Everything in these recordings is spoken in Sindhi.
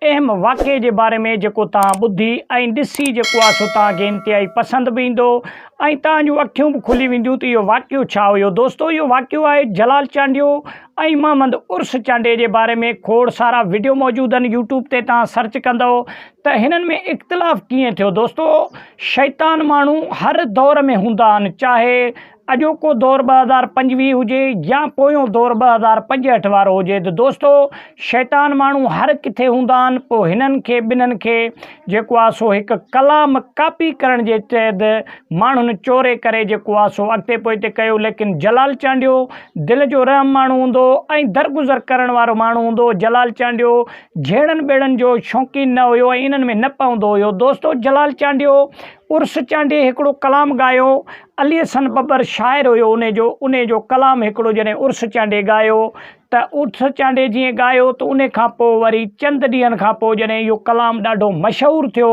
اهم واقعي جي باري ۾ جيڪو توهان ٻڌي ۽ ڏسي جيڪو آهي سو توهان کي انتهائي پسند به ايندو ۽ توهان جون اکيون به کلي وينديون ته اهو واقعو ڇا هيو. دوستو اهو واقعو آهي جلال چانڊيو ۽ محمد عرس چانڊيي جي باري ۾ کوڙ سارا وڊيو موجود آهن يوٽيوب تي توهان سرچ ڪندؤ ته هنن ۾ اختلاف ڪيئن ٿيو. دوستو شيطان ماڻهو هر دور ۾ هوندا آهن چاهي اڄوڪو دور 2025 هجي يا پويون دور 2065 وارو هجي ته دوستو شيطان ماڻهو هر ڪٿي هوندا آهن پوء هنن کي ٻنهن کي جيڪو آهي سو هڪ ڪلام ڪاپي ڪرڻ جي تحت ماڻهن چوري ڪري جيڪو آهي سو اڳتي پوئتي ڪيو ليڪن جلال چانڊيو دل جو رحم ماڻهو هوندو هو ۽ درگذر ڪرڻ وارو ماڻهو هوندو هو جلال چانڊيو جهيڙن ٻيڙن جو شوقين نه هيو ۽ انهن ۾ نه پوندو هيو دوستو جلال چانڊيو عرس چانڊيي هڪڙو ڪلام ڳايو علي حسن ٻٻر شاعر هيو انهي جو انهي جو ڪلام هڪڙو جڏهن عرس چانڊيي ڳايو ته عرس چانڊيي جيئن ڳايو ته انهي کان پوء وري چند ڏينهن کان پوء جڏهن اهو ڪلام ڏاڍو مشهور ٿيو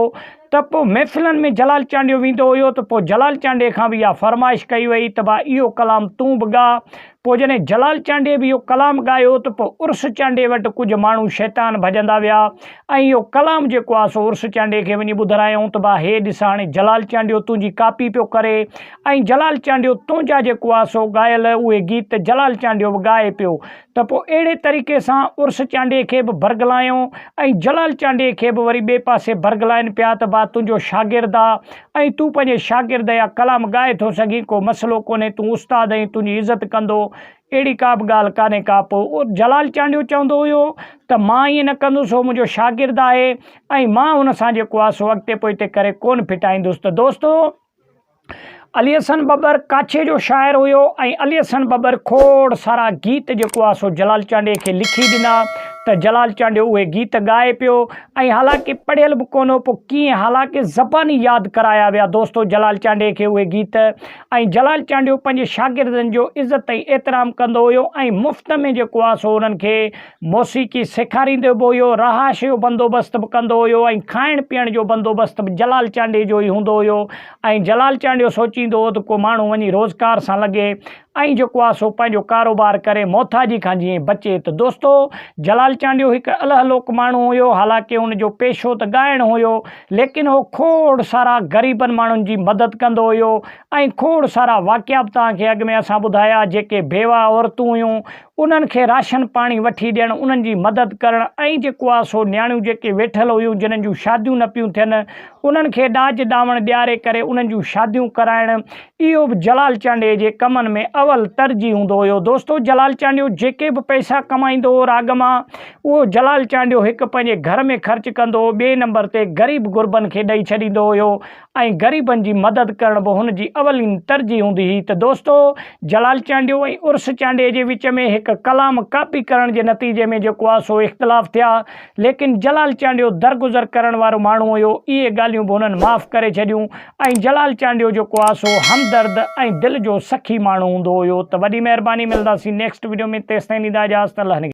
ته پوء محفلن ۾ جلال چانڊيو ويندو هيو ته پوء جلال چانڊيي کان به اها فرمائش ڪئي وئي ته ڀا اهو ڪلام تون به ڳاء پوء جڏهن جلال چانڊيي به اهو ڪلام ڳايو ته پوء عرس چانڊيي وٽ ڪجهه ماڻهو شيطان ڀڄندا ويا ۽ اهو ڪلام جيڪو آهي سو عرس چانڊيي کي وڃي ٻڌرايائون ته ڀا هي ڏس هاڻي جلال چانڊيو تنهنجي ڪاپي پيو ڪري ۽ جلال چانڊيو تنهنجا جيڪو آهي سو ڳايل اهي گيت جلال چانڊيو به ڳائي پيو ته پوء اهڙي طريقي سان عرس چانڊيي کي به برغلايائون ۽ جلال چانڊيي کي به وري ٻئي پاسي برغلائن پيا ته ڀا تنهنجو شاگرد آ ۽ تون پنهنجي شاگرد جا ڪلام ڳائي ٿو سگهين، ڪو مسئلو ڪونهي، تون استاد آهين، تنهنجي عزت ڪندو، اهڙي ڪا به ڳالهه ڪانهي ڪا. پوء جلال چانڊيو چوندو هيو ته مان ائين نه ڪندس، هو منهنجو شاگرد آهي ۽ مان هن سان جيڪو آهي سو اڳتي پوئتي ڪري ڪونه ڦٽائيندس ته دوستو! علي حسن ٻٻر ڪاڇي جو شاعر هيو ۽ علي حسن ٻٻر کوڙ سارا گيت جيڪو آهي سو جلال چانڊيي کي لکي ڏنا ته جلال چانڊيو اهي گيت ڳائي پيو ۽ حالانڪه پڙهيل به ڪونه هو پوء ڪيئن حالانڪه زباني ياد ڪرايا ويا دوستو جلال چانڊيي کي اهي گيت ۽ جلال چانڊيو پنهنجي شاگردن جو عزت ۽ احترام ڪندو هيو ۽ مفت ۾ جيڪو آهي سو انهن کي موسيقي سيکاريندو به هيو رهائش جو بندوبست به ڪندو هيو ۽ کائڻ پيئڻ جو بندوبست به جلال چانڊيي جو ئي هوندو هيو ۽ جلال چانڊيو سوچيندو هو ته ڪو ماڻهو وڃي روزگار سان لڳي ۽ جيڪو آ سو پنهنجو ڪاروبار ڪري محتاجي کان جيئن بچي ته دوستو جلال چانڊيو هڪ الهه لوڪ ماڻهو هيو حالانڪه هن جو پيشو ته ڳائڻ هيو ليڪن هو کوڙ سارا غريبن ماڻهن جي مدد ڪندو هيو ۽ کوڙ سارا واقعا به توهان کي اڳ ۾ اسان ٻڌايا جيڪي بيواه عورتون هيون انهن کي راشن پاڻي وٺي ڏيڻ انهن جي مدد ڪرڻ ۽ جيڪو آ سو نياڻيون جيڪي ويٺل هيون جنن جون شاديون نه پيون ٿين انهن کي ڏاج ڏاوڻ ڏياري ڪري انهن جون شاديون ڪرائڻ اهو به جلال چانڊيي جي ڪمن ۾ اول ترجيح هوندو هيو. دوستو جلال چانڊيو جيڪي به پئسا ڪمائيندو هو راڳ مان اهو جلال چانڊيو هڪ پنهنجي گهر ۾ خرچ ڪندو هو ٻئي نمبر تي غريب غربن کي ڏئي ڇڏيندو هيو ۽ غريبن جي مدد ڪرڻ به هن جي اولين ترجيح هوندي هئي ته دوستو جلال چانڊيو ۽ عرس چانڊيي جي وچ ۾ هڪ ڪلام ڪاپي ڪرڻ جي نتيجي ۾ جيڪو آهي سو اختلاف ٿيا ليڪن جلال چانڊيو درگذر ڪرڻ وارو ماڻهو هيو، اهي ڳالهيون به هنن معاف ڪري ڇڏيون ۽ جلال چانڊيو جيڪو آ سو همدرد ۽ دل جو سخي ماڻهو هوندو هيو ته وڏي مهرباني ملنداسين نيڪسٽ وڊيو ۾ تيستائين ڏيندا اجازت الله نگهبان.